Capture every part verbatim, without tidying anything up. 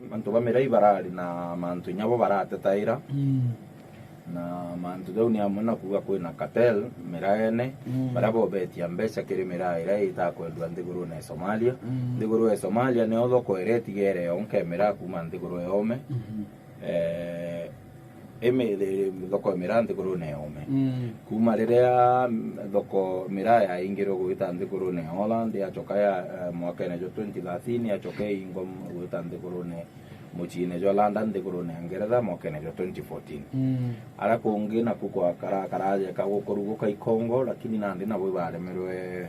Antu ba miraa ibarari na mantu inya bo baratetaira. Mm. Na mantu jau ni amwe na kuuga kwina cartel miraene, mm, baria bobetia mbeca kiri miraa iria itakwendua nthigurune ya Somalia. Mm. Nthiguru ya Somalia nio thoko iria itigere yonka miraa kuuma nthiguru ya ome. Mhm. Eh, imi-, thoko ya miraa nthigurune ya ome. Mm. Kuuma riria, mm, thoko miraa yaingirwe gwita nthigurune ya Holland, yacoka ya, eh, mwakene jwa twenty thirteen, yacoka iingwa gwita nthigurune muciine jwa London nthigurune ya Ngeretha mwakene jwa twenty fourteen. Mm. Aria kungi naku kwa kara-, karajeka gukuruguka i Congo, lakini nandi nabo ibaremerwe,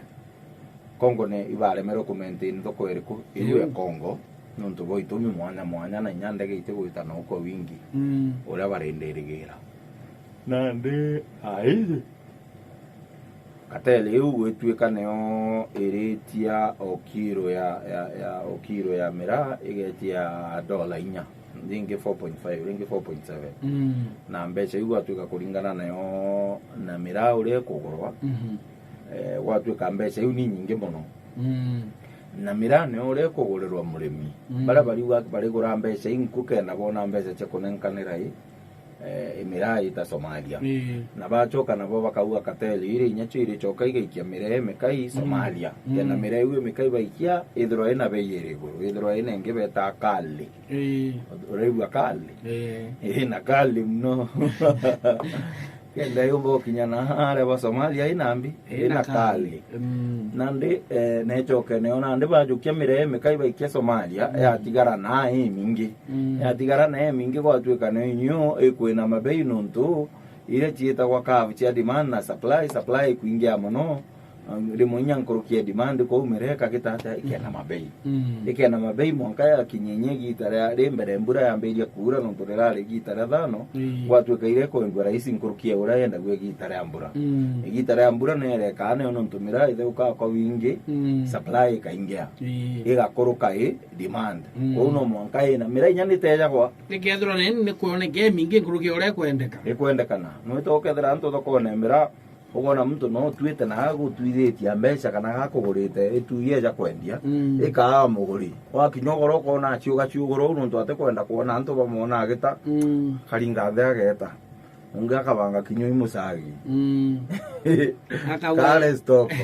Congo ni ibaremerwe ku maintain thoko iriku? Iu ya Congo, nontu bwa itumi mwanya mwanya, na inya ndege itigwita nau kwa wingi, mm, uria barindirigira. Nandi aiji. Cartel iu gwituika nio iritia o kiro ya, ya, ya, o kiro ya miraa igetia dola inya, ringi four point five, ringi four point seven. Mm. Na mbeca iu gwatuika kuringana nayo na miraa uria ikugurwa, mhm, eh, gwatuika mbeca iu ni nyingi mono. Mm. Na miraa nio uria ikugurirwa murimi. Mm. Baria bariuga barigura mbeca inku kenda bona mbeca cia kunenkanira i, eh, miraa ita Somalia. Ii. Na bacoka nabo bakauga cartel iria inya cio iricoka igaikia miraa imikai, mm, Somalia. Mm. Kenda miraa iu imikai baikia, ithirwa ina bei iri iguru, ithirwa ina ingi betaa kali. Ii. Uraigua kali? Ii. Ii, na kali mono. Kenda yumba gukinya na aria ba Somalia ina mbi, ina kali. Mm. Nandi, eh, necoke nio nandi bajukia miraa imikai baikia Somalia, mm, yatigara na imingi. Mm. Yatigara na imingi gwatuika ni inyo ikwina mabei nontu iria ciitagwa curve cia demand na supply, supply ikwingia mono. Um, rimwe inya nkuruki ya demand kuu miraa ikagita atia, ikena mabei. Mm. Ikena mabei mwanka yakinya inya igita ria, ri mbere mbura yambiria kuura, nontu rirari igita ria thano, ii, gwatuika iria ikwendua rahisi nkuruki ya uria yendagua igita ria mbura. Mm. Igita ria mbura nerekaa nio nontu miraa itheukaa kwa wingi, mm, supply ikaingia. Ii. Igakuruka i demand. Mm. Kwou no mwanka ina miraa inya nitejagwa. Nikethirwa ni, ni kwoneka imingi nkuruki ya uria ikwendeka. Ikwendekana. Nwite ukethira antu thokone miraa, Ukoona muntu no utwite na agutwithitie mbeca kana gakugurite itui eja kwendia, mm, ikaa muguri. Wakinya ugoro ukoona aciuga ciuguru uu nontu atikwenda kwona antu bamwona agita, mm, akaringa nthi ageeta. Ungi akabanga kinya imucagi. Mm. Akauga kare stoko.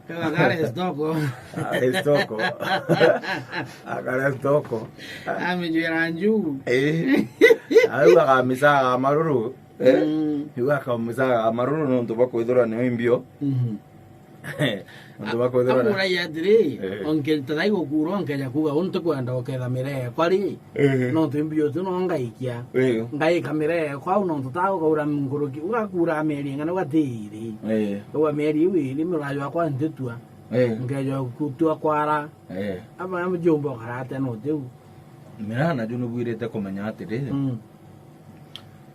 Kaba kare stoko. Kare stoko. Akare stoko. Amijwira nju. Eh. Au akamicaga maruru. Eh? Mm. Riu akamucaga maruru nontu bwa kwithirwa nio imbio. Mhm. Nontu bwa kwithirwa na- Amuragia atiri, eh, onke ntathai gukura onkeja kuuga, "Uu ntikwenda uketha miraa yakwa ri, eh, nontu imbio tu no ngaikia. Eh. Ngaika miraa yakwa au nontu ta ukaura nkuruki, ugakura mieri ing'ana ugatiiri. Eh. Uga mieri iu iiri miraa jwakwa ntitua. Eh. Nkeja gutua kwara." Eh. Aba mjumbe ukarate no tiu. Miraa naju nubwirite kumenya atiri, mm.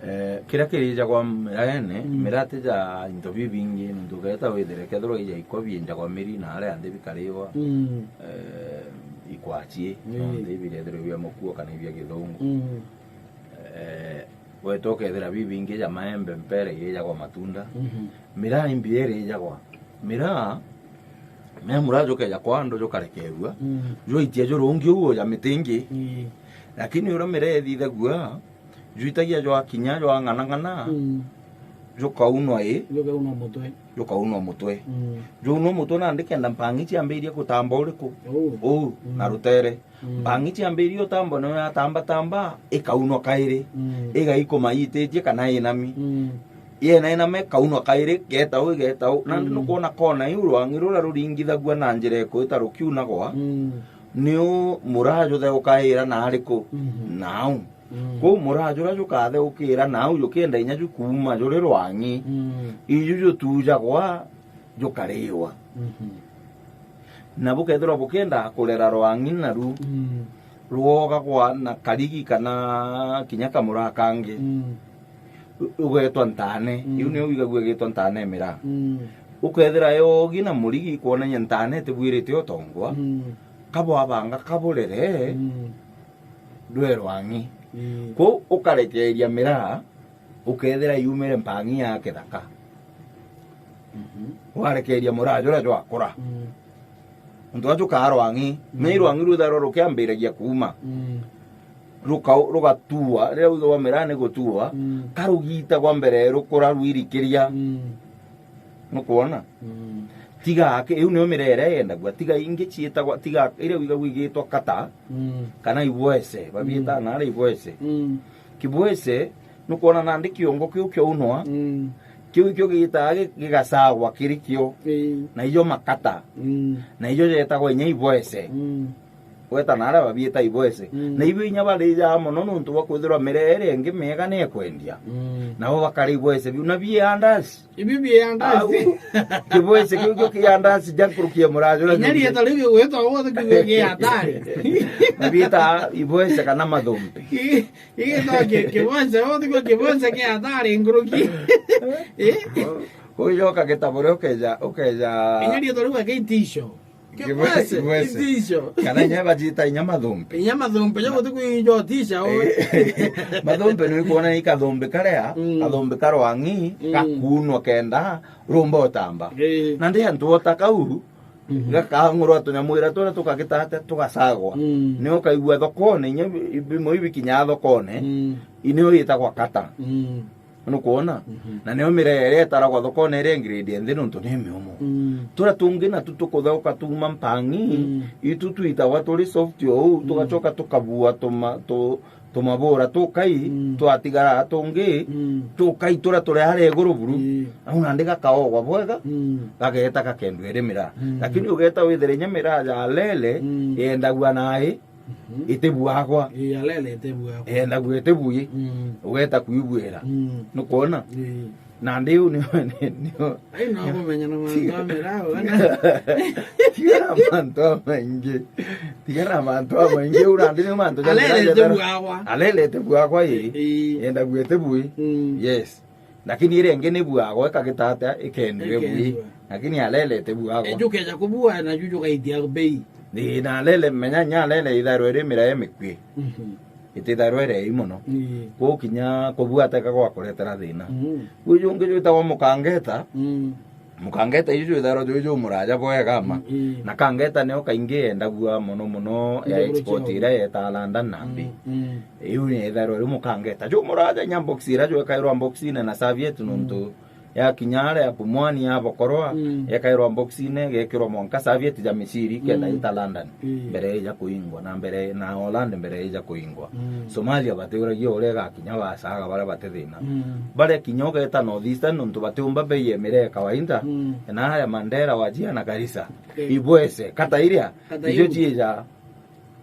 Eh, kiria kirijagwa miraene, mm, miraa tija into bibingi, nontu ugeeta withire kethirwa ija ikwa biinjagwa miri na aria nthi bikariwa, mm, eh, ikwachie, mm, no nthi birethirwa bia mukua kana ibia githungu. Mm. Eh, gweta ukethira bibingi ja maembe, mpere irijagwa matunda. Mhm. Miraa imbi irijagwa. Miraa, me muraa jukeja kwa andu jukarekerua, mm, jwaitia jurungi uu ja miti ingi. Ii. Lakini uria miraa ithithagua, jwitagia jwakinya jwang'anang'ana, mm, jukaunwa i. Jukaunwa mutwe. Jukaunwa mutwe. Mm. Jwaunwa mutwe nandi kenda mpangi ciambirie gutamba uriku? Uu. Uu, mm, na rutere. Mm. Mpangi ciambirie utamba nayo yatambatamba, ikaunwa kairi. Mm. Igaikuma yititie kana inami. Mm. Yena iname ikaunwa kairi, geta uu, geta uu. Nandi, mm, nukwona kona iu rwang'i ruria ruringithagua na njira ikwita rukiunagwa, mm, niu muraa jutheukaira na ariku? Mhm. Nau. Mm. Kwou muraa juria jukatheukira nau jukienda inya jukuuma juri rwang'i, mm, iju jutujagwa jukariwa. Mhm. Na bukethirwa bukienda kurera rwang'i naru, mm, rwogagwa na karigi kana kinya kamuraa kangi, mm, u-, ugetwa ntaane. Mm. Iu niyo wigagua igitwa ntaane ya miraa. Mm. Ukethira yogi na murigi kwonania ntaane itibwirite utongwa, mm, kabwabanga kaburere, mm, ndwe rwang'i. Mm. Kwou ukarekeeria miraa, ukethira yumire mpang'i ya kithaka. Mhm. Warekeeria muraa juria jwakura. Mm. Untu acu kaa rwang'i, mm, me rwang'i rutharwa rukiambiragia kuuma. Mm. ruka-, rugatua, riria uga miraa ni gutua, mm, karugitagwa mbere rukura rwirikiria. Mm. Nukwona? Mm. Tiga aki, iu niyo miraa iria yendagua, tiga ingi ciitagwa, tiga iria uga gwigitwa kata, mm, kana ibwese, babiita, mm, naria ibwese. Mm. Kibwese, nukwona nandi kiongo kiu kiaunwa, mm, kiu ikio giitaga gi-, gigasagwa kiri kio, ii, na ijo makata, mm, na ijo jetagwa inya ibwese. Mm. Gweta naria babiita ibwese. Mm. Na ibio inya barijaa mono nontu bwa kwithirwa miraa iria ingi miega ni ekwendia. Mm. Nabo bakaria ibwese biu. Na bieandas. Ibi bieandas. Au, kibwese kiu kio kiandas ja nkuruki ya muraja uria. Inya rieta riu gigwitwa uguo ti kiu kiatari. Babiita ibwese kana mathumbi. Gigitwa ki-, kibwese, uguo ti kiu kibwese kiatari nkuruki. Eh? Ugicoka gitabu riu ukeja, ukeja. Inya rieta riu akitisho. Kibwese, kibwese. Itisho. Kana inya bajita inya mathumbi. Inya mathumbi, jo guti kwijo tisha, oi. Eh, mathumbi ni kwona ni kathumbi karia, mm, kathumbi karwang'i, mm, gakunwa kenda rumba utamba. Eh. Na ndi antu ota kau, mhm, gakang'urwa tunyamwira turia tukagita atia, tugasagwa. Mm. Ni ukaigua thokone, inya bi-, bimwe ibikinya thokone, mm, inio yitagwa kata. Mm. Nukwona? Mhm. Na nio miraa iria itaragwa thokone iria ingrade ya nthi nontu ni miumu. Mm. Turia tungi natu tukuthauka tuuma mpang'i, mm, itu twitagwa turi soft o uu, mm, tugacoka tukabua tuma-, tu-, tumabura tukai, mm, twatigara tungi, mm, tukai turia turi aria iguru buru. Ii. Au nandi gakaogwa bwega, mm, gageeta gakendua iri miraa. Mm. Lakini ugeeta withire inya miraa ya lele, mm, yendagua nai, mhm, itibuagwa. Ii, ya lele itibuagwa. Yendagua itibui. Mm. Ugeeta kuibuira. Mm. Nukwona? Ii. Nandi u ni, ni, ni, ai, no kumenya na mantu a miraa, wona? Tigara mantu amaingi. Tigara mantu amaingi. U nandi ni mantu ja miraa. Alele itibuagwa. Alele itibuagwa, ii. Ii. Yendagua itibui. Mm. Yes. Lakini iria ingi ni buagwa, ikagita atia, ikendua ibui. Ikendua. Lakini alele itibuagwa. Eju keja kubua, na juju gaitia bei. Ni na alele, menya nya alele itharwa iri miraa imikui. Mhm. Ititharwa iri ii mono. Ii. Kwou kinya kubua teka gwakuretera thina. Mhm. Kwi jungi jwitagwa mukangeta. Mm. Mukangeta iju jwitharwa jwi jumuraja bwega ma. Mm, ii. Na kangeta nio kaingi yendagua mono mono ya export iria yetaa London na mbi. Mm, mm. Iu ni itharwa riu mukangeta jumuraja, inya box iria jwekairwa boxine na serviette nontu, mm, yakinya aria ya Pumwani yabokorwa, mm, yekairwa boxine, igekirwa mwanka serviette ja miciri kenda, mm, ita London, mm, mbere ija kuingwa, na mbere na Holland mbere ija kuingwa. Mm. Somalia batiuragia uria igakinya, bacaga baria bati thina. Mm. Baria kinya ugeta North Eastern nontu batiumba bei ya miraa ya kawaida, mm, na aria Mandera, Wajir na Garissa. Eh. Ibwese, kata iria, kata ijo iu ciija,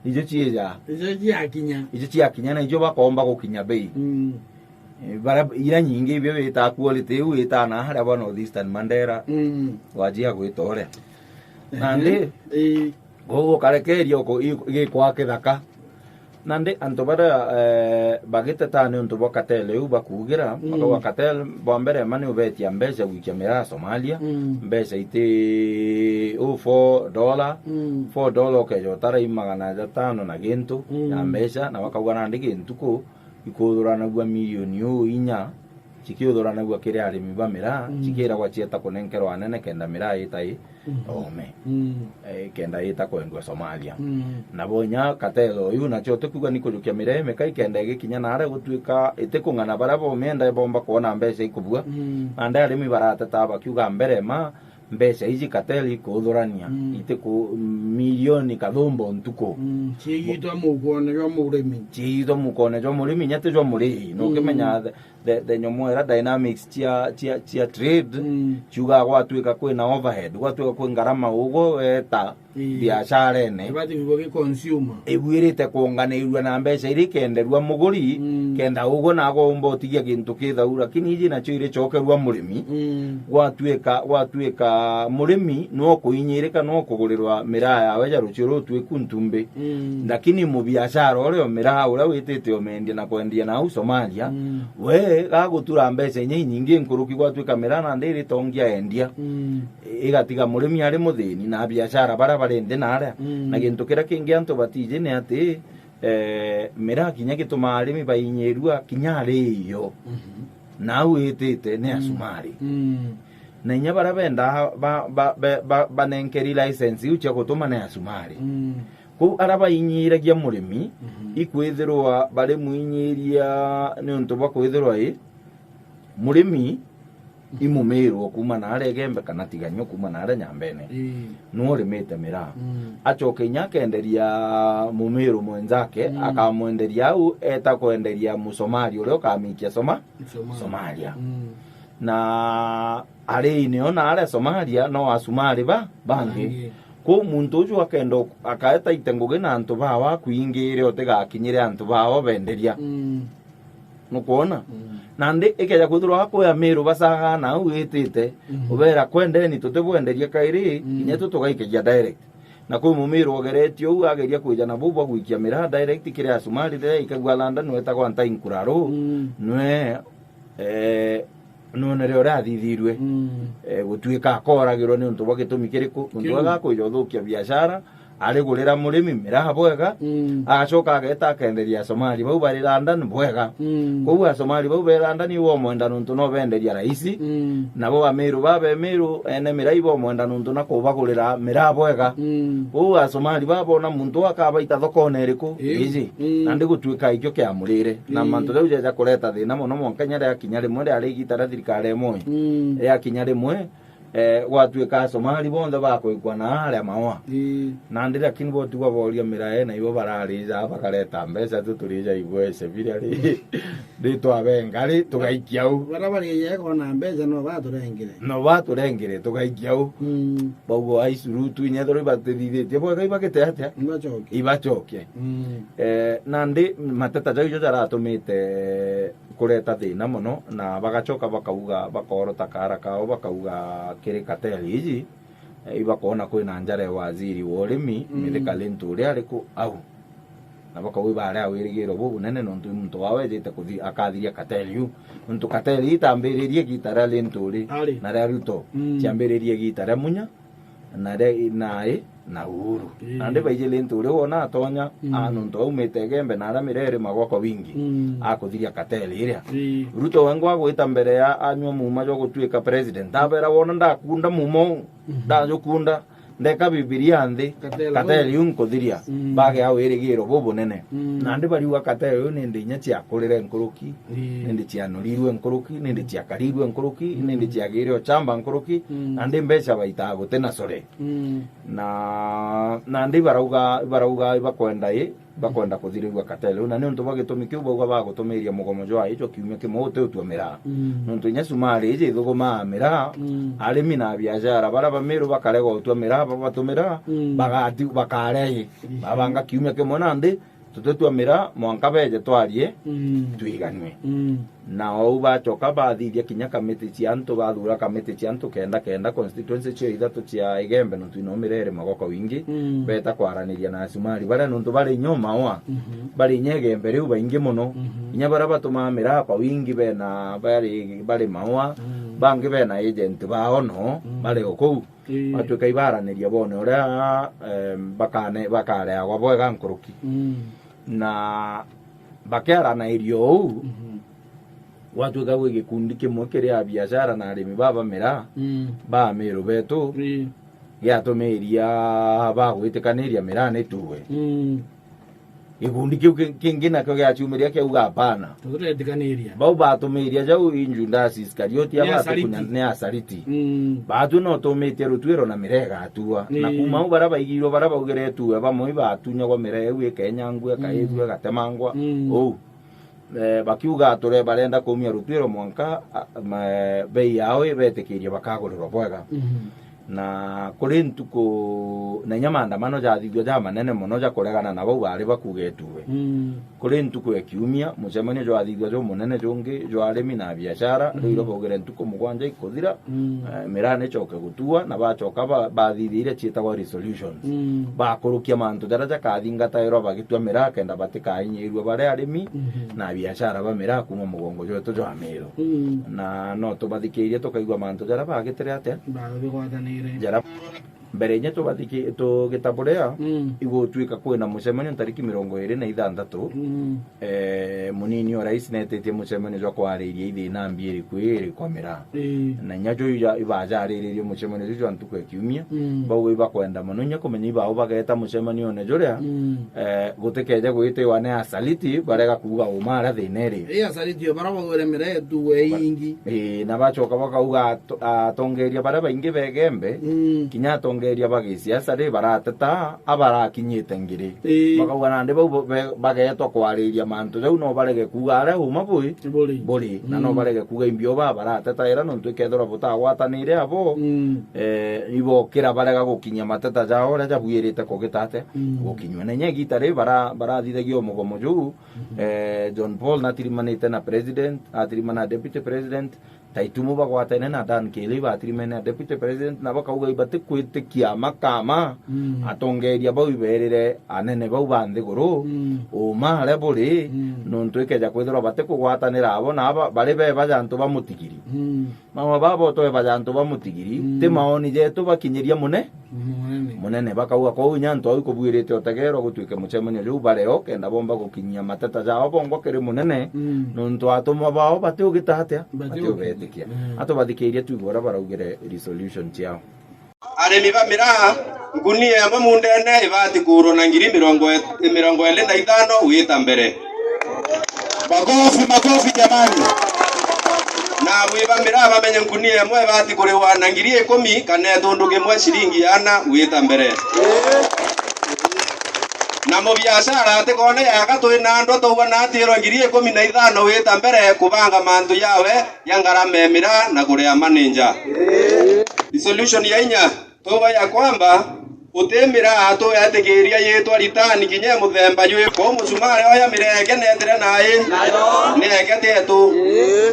ijo ciija. Ijo ciakinya. Ijo ciakinya na ijo bakomba gukinya bei. Mm. Eh, baria, iria nyingi ibio bitaa quality iu itaa na aria ba North Eastern, Mandera, mm, Wajir gwita uria. Ehe. Nandi, ii. Koguo ukarekeria uku-, i-, igikwa kithaka. Nandi antu baria, eh, bagiteta ni untu bwa cartel iu bakuugira, mm, bakauga cartel bwa mbere ma ni ubetia mbeca gwikia miraa Somalia, mm, mbeca iti u four dollar, mm, four dollar ukeja utara i magana jatano na gintu, mm, ya mbeca, na bakauga nandi gintuku ikuuthuranagua milioni uu inya, cikiuthuranagua kiri arimi ba miraa, mm, cikiragwa cieta kunenkerwa anene kenda miraa ita i, mm, ome. Mm. Eh, kenda ita kwendua Somalia. Mm. Nabo inya cartel uyu, nacio tikuuga ni kujukia miraa imika ikenda igikinya naria gutuika itikung'ana baria bomienda ibomba kwona mbeca ikubua. Mm. Nandi arimi barateta bakiuga mbere ma mbeca iji cartel ikuthurania, mm, itiku-, milioni kathumbo ntuku. Mm, ciigitwa mukone jwa murimi. Ciigitwa mukone jwa murimi, inya ti jwa murihi. Mm. Nukimenya the, the, the nyomo ira dynamics cia, cia, cia trade, mm, ciugaga gwatuika kwina overhead, gwatuika kwi ngarama, uguo weta, ii, biasharene. Ibati kwigua gi consumer. Ibuirite kuunganirua na mbeca iria ikenderua muguri, mm, kenda uguo nagwe umba utigia gintu kithau, lakini iji nacio iricokerua murimi. Mm. Gwatuika, gwatuika murimi no kuinyirika, no kugurirwa miraa yawe ja rucio rutuiku ntumbi. Mm. Lakini mubiashara uria o miraa uria witite umendia na kwendia nau Somalia, mm, we gagutura mbeca inya inyingi nkuruki gwatuika miraa nandi iritongia endia. Mm. Igatiga murimi ari muthini na biashara baria bari nthi na aria. Mm. Na gintu kiria kingi antu batiji ni ati, eh, miraa kinya gitumaa arimi bainyirua kinya ari iyo. Mhm. Nau itite ni, mm, asumari. Mm. Na inya baria bendaa ba, ba, ba, ba, banenkeri license iu cia gutuma ni asumari. Mm. Kuu aria bainyiragia murimi, mhm, ikwithirwa bari mwinyiria niuntu bwa kwithirwa i murimi imumirwo kuuma naria Igembe kana Tigania kuuma naria Nyambene. Ii. Nwe urimite miraa. Mm. Acoke inya akenderia mumiru mwenzake, mm, akamwenderia au eta kwenderia Musomali uria ukamikia Soma-, Somalia. Somalia. Mm. Na ari ineo na aria Somalia no Asumari ba-, bangi. Bangi. Kwou muntu uju akenda uk-, akaeta ite ngugi na antu bawe akwingire utigakinyire antu bawe benderia. Mm. Nukwona? Mm. Nandi ikeja kwithirwa kwi Amiru basagaa na au witite, mhm, ubera, "Kwendeni tutibwenderia kairi, mm, kinya tu tugaikagia direct." Na kwi Mumiru ogeretie uu ageria kwija na buu bwa gwikia miraa direct kiri Asumari riria ikagua London wetagwa Ntainkuraro, mm, nwe, eh, nwonere uria athithirue, mm, eh, gutuika akoragirwa niuntu bwa gitumi kiriku? Nuntu kiu agakwija uthukia biashara, arigurira murimi miraa bwega, mm, agacoka ageta akenderia Asomali bau bari London bwega. Mm. Kwou Asomali bau be London iwe umwenda nuntu no benderia raisi, mm, nabo Bamiru babe Miru ene miraa ibo umwenda nuntu na kubagurira miraa bwega. Mm. Kwou Asomali babona muntu akabaita thokone iriku? Iu. Iji. Mm. Nandi gutuika ikio kiamurire. Na, ii, mantu jau jeja kureta thina mono mwanka inya riakinya rimwe riari igita ria thirikari imwe. Mm. Riakinya rimwe, eh, gwatuika Asomali bonthe bakwikwa na aria mawa. Ii. Nandi lakini botigwa boria miraa na ibo bararija bakareta mbeca tu turija igwece biria ri, ri twabenga ri tugaikia u. Bara bari yego na mbeca no baturengire. No baturengire tugaikia u. Mm. Baugo aicuru tu inya thoro ibatithithitie bwega ibagite atia? Ibacoke. Ibacoke. Mm. Eh, nandi mateta jau ijo jaratumite kureta thina mono, na bagacoka bakauga, bakorota kaara kao, bakauga kiri cartel iji, eh, ibakoona kwina njara ya waziri wa urimi, mm, Mithika Linturi ariku au. Na bakauga ibari a wirigiro bubunene nontu i muntu wao ejite kuthi-, akathiria cartel iu. Nontu cartel itambiririe giita ria Linturi, ari, na ria Ruto, mm, ciambiririe giita ria Munya, na ria, na i, na Uhuru. Ii. Nandi baiji Linturi wona atonya, mm, a, nontu aumite Igembe na aria miraa irimagwa kwa wingi, mm, akuthiria cartel iria. Ii. Ruto wengwa agwita mbere ya anyua muuma jwa gutuika president, abera, "Wona ndakunda muuma uu, mhm, ndajukunda, ndeka Bibilia nthi, cartel, cartel iu nkuthiria." Mm. Bagea wirigiro bubunene. Mm. Nandi bariuga cartel iu nindi inya ciakurire nkuruki, ii, nindi cianorirwe nkuruki, nindi ciakarirwe nkuruki, mm, nindi ciagire uchamba nkuruki, mm, nandi mbeca baitaa guti na core. Mm. Na, nandi barauga, barauga ibakwenda i, bakwenda kuthirirua cartel iu, na niuntu bwa gitumi kiu bauga bagutumiria mugomo jwa i jwa kiumia kimwe uti utua miraa. Mm. Niuntu inya cumari iji ithugumaa miraa, mm, arimi na biashara baria Bamiru bakarega utua miraa, babatumira, mm, bagati-, bakaria i. Ii. Babanga kiumia kimwe nandi, tutitua miraa, mwanka beje twarie, mm, twiganue. Mm. Na ou bacoka bathithia kinya kamiti cia antu, bathura kamiti cia antu kenda, kenda constituency cio ithatu cia Igembe, nontu ino miraa irimagwa kwa wingi, mm, beta kwaraniria na Asumari baria, nontu bari inya umaua, mhm, bari inya Igembe riu baingi mono. Mhm. Inya baria batumaa miraa kwa wingi bena, bari, bari maua, mm, bangi bena agent bao no, mm, bari o kuu. Ii. Batuika ibaraniria bone uria, em, bakane-, bakareagwa bwega nkuruki. Mm. Na bakiaranairia uu, mhm, gwatuika gwi gikundi kimwe kiri a biashara na arimi baba miraa, mm, ba Miru betu, ii, giatumiria bagwitikaniria miraa ni tuwe. Mm. Gikundi kiu ki-, kingi nakio giaciumiria kiauga, "Hapana." Tutiretikaniria. Bau batumiria jau i Judas Iskarioti. Ni abatukuna acariti. Ni acariti. Mm. Batu no tumitie rutwiro na miraa igatua. Na, ii, kuuma au baria baigirwe, baria baugire tuwe, bamwe ibatunyagwa miraa iu ikenyangua, mm, ikaithua, igatemangwa. Mm. Ou. Eh, bakiuga ture-, barenda kuumia rutwiro mwanka, a, ma-, bei yao ibetikirie bakagurirwa bwega. Mhm. Na kuri ntuku, na inya maandamano jathithua jamanene mono ja kuregana na bau bari bakugetue. Mm. Kuri ntuku ya kiumia, mucemanio jwathithua jumunene jungi jwa arimi na biashara, mm, riu iro baugire ntuku mugwanja ikuthira, mm, eh, miraa nicoke gutua, na bacoka ba-, bathithia iria ciitagwa resolutions. Mm. Bakurukia mantu jaria jakathingatairwa bagitua miraa kenda batikainyiirua bari arimi, mhm, na biashara ba miraa kuuma mugongo jwetu jwa Miru. Mm. Na no tubathikiirie tukaigua mantu jaria bagitire atia? Babigwatanire. Jaria Mbere inya tubathiki-, tugitaburia, Mm. igutwika kwina mucemanio ntariki mirongo iri na ithanthatu. Mm. Eh, munini o rais neetitie mucemanio jwa kwariria ithiina mbi iriku iri kwa miraa. Ii. Na inya jo ija-, ibajariririe mucemanio ju jwa ntuku ya kiumia. Mm. Bauga ibakwenda mono inya kumenya ibao bageta mucemanione juria, Mm. eh, gutikeje gwitiwa ni asaliti barega kuuga uma aria thiina iri. Ii, asaliti o bara bagwire miraa yetu we Ba-, ingi. Ii, na bacoka bakauga ato-, atongeria baria baingi begembe, Mm. kinya atongeria ba gisiasa ri barateta abarakinyite ngiri. Ii. Bakauga nandi bau bo-, be-, bagetwa kwariria mantu jau no barege kuuga aria uma bui Buri. buri, na no Mm. barege kuuga imbi o ba barateta ira nontu ikethirwa butagwatanire abo, Mm. eh, ibokira barega gukinyia mateta jao uria jabuirite kugita atia Mm. gukinyua. Na inya igita ri bara-, barathithagia umugomo juu, Mhm. eh, John Paul natirimanite na president, atirimana na deputy president, Taitumu bagwatene na Dan Kelly batirimene na deputy president, na bakauga ibatikwitikia makama Mm. atongeria bau iberire anene bau ba nthiguru, Mm. uma aria buri, Mm. nontu ikeja kwithirwa batikugwatanira abo na aba bari beba ja antu ba mutigiri. Mm. Mama babo tweba ja antu ba mutigiri, Mm. ti maoni jetu bakinyiria mune-, Munene. munene. Bakauga kwou inya antu au ikubuirite utegerwa gutwike mucemanio juu bareo kenda bomba gukinyia mateta jao bongwa kiri munene, Mm. nontu atumwa bao batiugita atia? Batiugi-, Batiubetikia. Mm. Atubathikiirie twigue uria baraugire resolution ciao. Arimi ba miraa, nkunia imwe mundene ibati kuurwa na ngiri mirongo e-, mirongo iri na ithano gwita mbere. Makofi, makofi jamani. Na abui ba miraa bamenye nkunia imwe ibati kuriwa na ngiri ikumi kana itundu kimwe ciringi ana gwita mbere. Na mubiashara atikone yaka twina andwa twaua na atirwa ngiri ikumi na ithano gwita mbere kubanga mantu yawe ya ngarama ya miraa na kuria manager. Resolution ya inya. Tuuga ya kwamba uti miraa tuetikiria yitwa ritani kinya muthemba jwi. Kwou mucumari oya miraa eke neetire nai? Neeke tietu.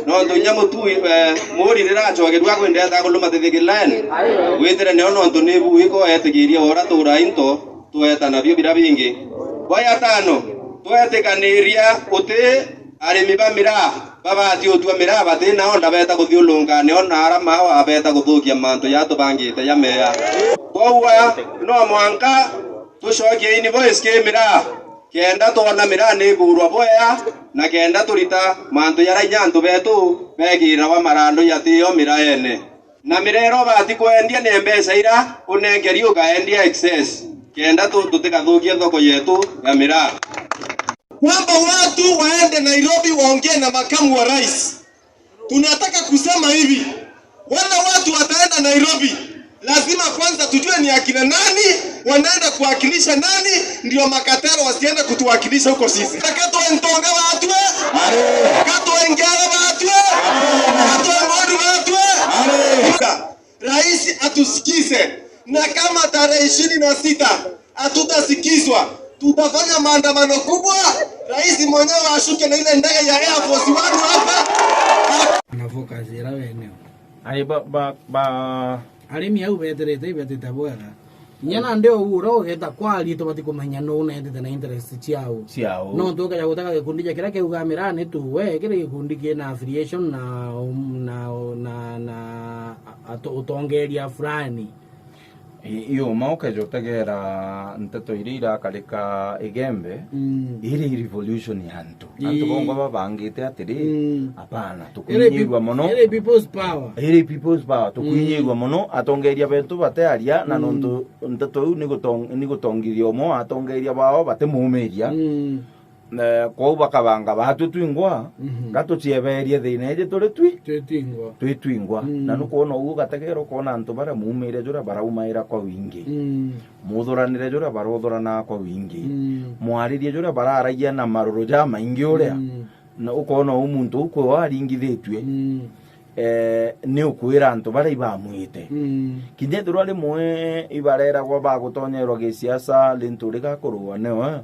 Nontu inya mutui, eh, muri riracokerua kwindeta kuluma thithikilene. Witire nio nontu ni bui ko etikiria ura tuura into tweta nabio bira bingi. Bwa ya tano, twetikaniria uti arimi ba miraa babati utua miraa bati nao ndabeta kuthiulunka nio na ara mawa abeta kuthukia mantu ja tubangite ja meya. Koguo no mwanka tucokie invoice ki miraa kenda twona miraa ni ikuurwa bwea na kenda turita mantu jaria inya antu betu bekirawa marandu jatio miraene. Na miraa iria ubati kwendia ni mbeca iria unenkeri ukaendia excess, kenda tu-, tutikathukie thoko yetu ya miraa. Kwamba watu waende Nairobi waongee na makamu wa rais. Tunataka kusema hivi, wale watu wataenda Nairobi, lazima kwanza tujue ni akina nani wanaenda kuwakilisha nani, ndio makatero wasiende kutuwakilisha huko sisi. Katwentonga batwe, katwengere batwe, katwengodu batwe. Rais atusikize, na kama tarehe ishirini na sita hatutasikizwa, tutafanya maandamano kubwa. Rais mwenyewe ashuke na ile ndege ya Air Force One hapa. Ana focus ira weneo. Ai, ba, ba, ba, Arimi au beterete, ibetite bwega. Kinya nandi o ura ugeta kwaria, tubati kumenya nuu neetite na interest ciao. Ciao. Nontu ukeja gutega gikundi ja kiria kiugaa miraa ni tuwe, kiri gikundi kina affiliation na, um, na, na, na, a-, ato-, utongeria fulani. I-, iuma ukeja utegera nteto iria irakarika Igembe, Mm. iri revolution ya antu. Antu Ii. bongwa babangite atiri, Mm. hapana, Iri tukuinyirua pe-, mono. iri people's power. Iri people's power, tukuinyirua Mm. mono, atongeria betu batearia, na Mm. nontu nteto iu ni gutong-, ni gutongithia umwe wa atongeria bao batimumiria. Mm. Eh, kwou bakabanga batwi twingwa, Mhm. gatucieberie thina iji turi twi. Twi twingwa. Twi twingwa. Mm. Na nukwona uu ugategera ukona antu baria muumire juria baraumaira kwa wingi. Mm. Muthuranire juria baruthuranaga kwa wingi. Mm. Mwaririe juria bararagia na maruru jamaingi uria. Mm. Na ukona uu muntu uu kwiwe aringithitue. Mm. Eh, ni ukwira antu baria ibamwite. Mm. Kinya ethirwa rimwe ibareragwa bagutonyerwa gisiasa, rintu rigakurua niwe,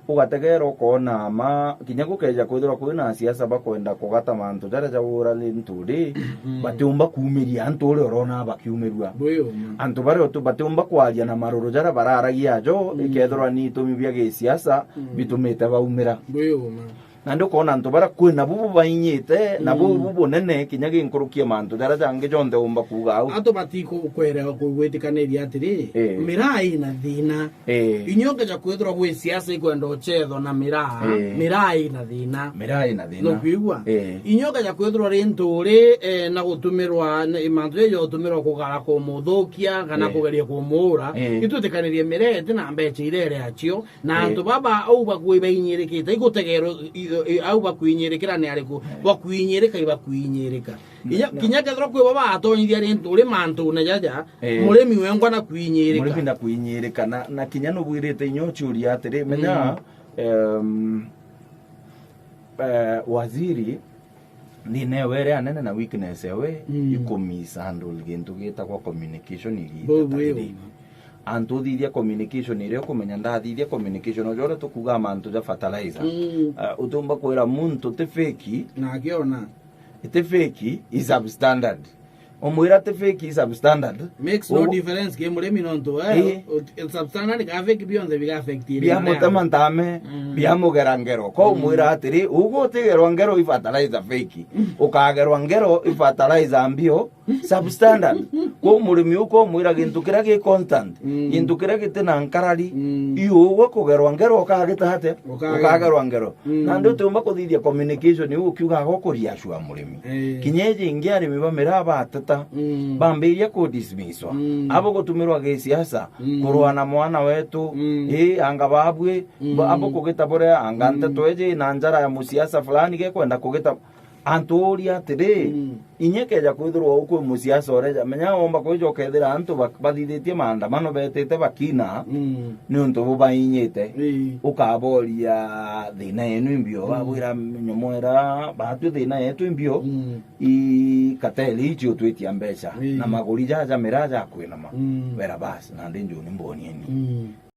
ugategera ukona ma, kinya gukeja kwithirwa kwina asiasa bakwenda kugata mantu jaria jaura rintu ri, Mm. batiumba kuumiria antu uria urona bakiumirua. Bwi uma. Antu baria utu-, batiumba kwaria na maruru jaria bararagia ajo, Mm. ikethirwa ni itumi bia gisiasa Mm. bitumite baumira. Bwi uma. Nandi ukoona antu baria kwina bu bubainyite, na buu Mm. bu bunene, kinya ginkurukia mantu jaria jangi jonthe umba kuuga au. Antu batiku-, kwere-, kugwitikaniria atiri, Eh. miraa ina thina. Eh. Inya ukeja kwithirwa gwi siasa ikwenda uchethwa na miraa, Eh. miraa ina thina. Miraa ina thina. Nukwigua? Eh. Inya ukeja kwithirwa ri nturi, eh, na gutumirwa, na mantu jaja utumirwa kugara kumuthukia, kana Eh. kugeria kumuura, Eh. itwitikanirie miraa iti na mbecha irere acio, Na Eh. antu baba au bakui bainyirikite, igutegerwa i-, i-, au bakuinyirikira ni ariku? Eh. Bakuinyirika, ibakuinyirika. Na, Inya, na kinya kethirwa kwi baba atonyithia ri nturi mantune jaja, Eh. murimi wengwa na kuinyirika. Murimi na kuinyirika. Na, na kinya nubwirite inya uciuria atiri, menya, Mm. em, eh, waziri, thina ewe iria anene na weakness ewe, Mm. iku mishandle gintu gitagwa communication igita Bou ta bweu. riri. Antu uthithia communication iria ukumenya ndathithia communication, uja uria tukuuga mantu ja fertilizer. Mm. Uh, utiumba kwira muntu ti fake, Na akiona. ti fake, i substandard. Umwira ti fake, i substandard. Makes no Ugu- difference ki murimi nontu, eh, Ii. ut-, substandard ka fake bionthe biga affect iri Bia murima mutema yawe. ntame, Mm. bia mugera ngero. Ko Mm. umwira atiri, ugu utigerwa ngero i fertilizer fake. Ukagerwa ngero i fertilizer mbio, substandard. Ko murimi uko umwira gintu kiria gi constant, Mm. gintu kiria giti na nkarari, Mm. i ugu kugerwa ngero ukagita atia? Ukagerwa. Ukagerwa ngero. Mm. Nandi utiumba kuthithia communication iu ukiuga agokuria ashua murimi. Eh. Kinya iji ingi arimi ba miraa bateta, Mm. bambiria ku dismisswa. Mm. Abo gutumirwa gisiasa, Mm. kurwa na mwana wetu, Mm. ii, anga babwi, Mm. ba-, abo kugita buria, anga Mm. nteto iji na njara ya musiasa fulani gekwenda kugita. Antu uria atiri, Mm. inya keja kwithirwa ukwi musiasa ureja, menya womba kwija ukethira antu ba-, bathithitie maandamano betite bakina, Mm. niuntu bubainyite. Ii. Ukaboria thina yenu imbio, Mm. babwira nyomo ira, batwi thina yetu imbio, Mm. i kateli ici utwitia mbeca, Ii. na maguri jaja miraa jakwinama. Mm. Bera basi, nandi njuni mbonieni. Mm.